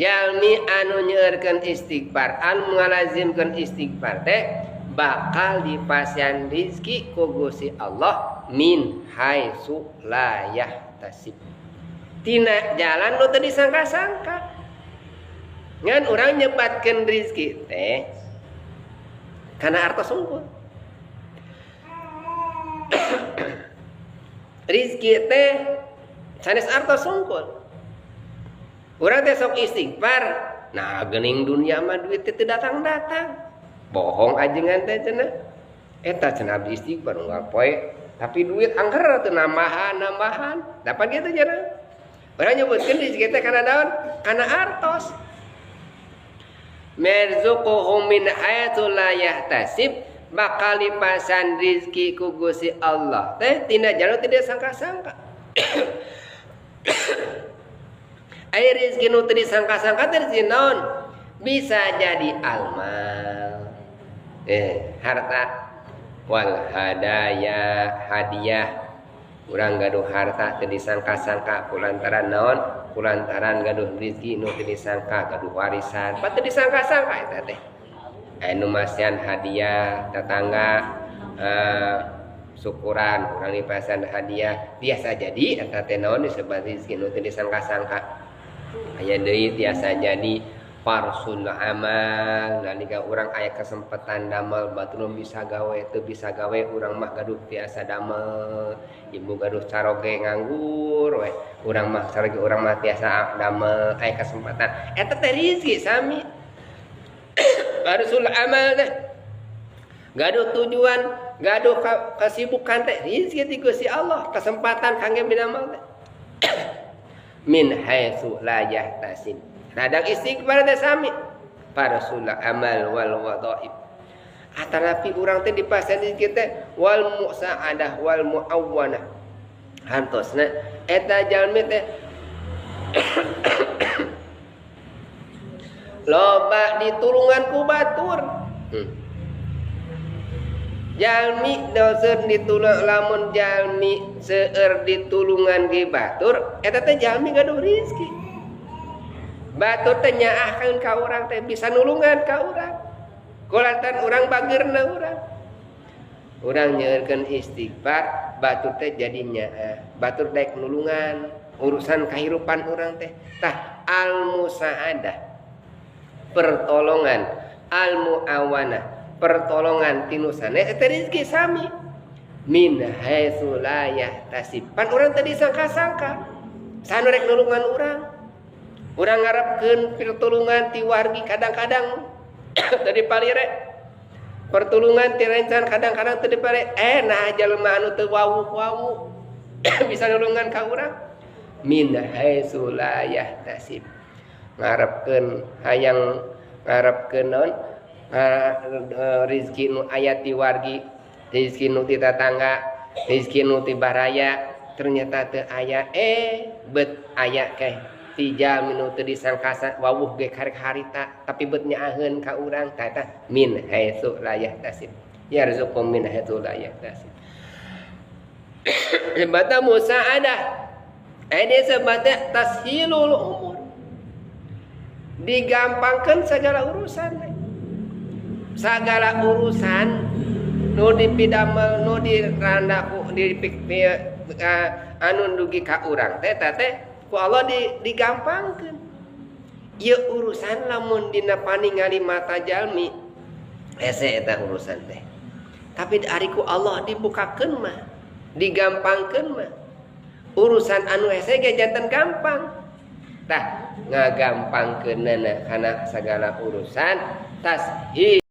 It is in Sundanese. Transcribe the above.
Jalmi anu nyeurkeun istighfar, anu ngalazimkeun istighfar teh bakal dipasihan rizki ku Gusti Allah min haitsu la yahtasib. Tina jalan nu teu disangka-sangka. Ngan urang nyebatkeun rizki teh kana artos unggul. Rizki teh sanes artos unggul. Urang teh sok istighfar, nah geuning dunia mah duit teh teu datang-datang. Bohong ajengan teh cenah. Eta cenah abdi istighfar unggal poe, tapi duit angker teu nambahan-nambahan. Dapat kitu cenah. Urang nyebutkeun rizki teh kana naon? Kana artos. Merzuquhum min haitsu la yahtasib, bakal dipasan rizki ku Gusti Allah teh tina jalur tidak sangka-sangka. Ai rizki nu teu disangka-sangka teh rizki naon? Bisa jadi almal, harta, wal hadaya, hadiah. Urang gaduh harta teu disangka-sangka kulantaran naon? Kulantaran gaduh rizki nu teu disangka, gaduh warisan, pa teu disangka-sangka eta teh. Anu masihan hadiah tetangga, syukuran urang dipasan hadiah, biasa jadi eta teh naon disebut rizki nu teu disangka-sangka. Aya deui tiasa jadi farsul amal, nalika urang aya kesempatan damel batur bisa gawe teu bisa gawe urang mah gaduh tiasa damel, ibu gaduh caroge nganggur we urang mah caroge urang mah tiasa damel aya kesempatan eta teh rizki sami. Farsul amal teh gaduh tujuan, gaduh kesibukan teh rizki ti Gusti Allah, kesempatan kangge bidamel teh. Min haitsu la yahtasib. Radang istighfar teh sami farsul amal wal wadaib. Atanapi urang teh dipasan di kita wal musaadah wal muawwanah. Hantosna eta jalmi teh loba ditulungan ku batur. Jalmi dosen ditulung, lamun jalmi seueur ditulungan ge batur eta teh jalmi gaduh rizki. Batur teh nyaahkeun ka urang teh bisa nulungan ka urang. Kulantaran urang bageurna urang. Urang nyeurkeun istighfar, batur teh jadi nyaah. Batur daek nulungan urusan kahirupan urang teh. Tah al musaadah, pertolongan, al muawanah, pertolongan tinu sanes eta rezeki sami min haitsu la yahtasib. Pan urang tadi sangka-sangka sanu rek nulungan urang. Urang ngarepkeun pertolongan ti wargi kadang-kadang tadi palire. Pertolongan ti rencan kadang-kadang teu dipalire. Nah jelema anu teu wawuh-wawuh bisa nulungan ka urang min haitsu la yahtasib. Ngarepkeun hayang ngarepkeun naon? Rizki nu aya ti wargi, rizki nu ti tatangga, rizki nu ti baraya, ternyata teu aya, bet aya keh ti jalmi nu teu disangka wawuh ge karek harita tapi bet nyaaheun ka urang tah eta min haitsu la yahtasib. Yarzuqu min haitsu la yahtasib. Sebata musaadah, ini sebata tashilul umur, digampangkeun segala urusan. Segala urusan nu dipidamel nu dirandaku anu dugi ka urang teh teh ku Allah digampangkeun. Ieu urusan lamun dina paningali mata jalmi hese eta urusan teh. Tapi ari ku Allah dibukakeun mah, digampangkeun mah. Urusan anu hese ge janten gampang. Tah ngagampangkeunana kana segala urusan tashil.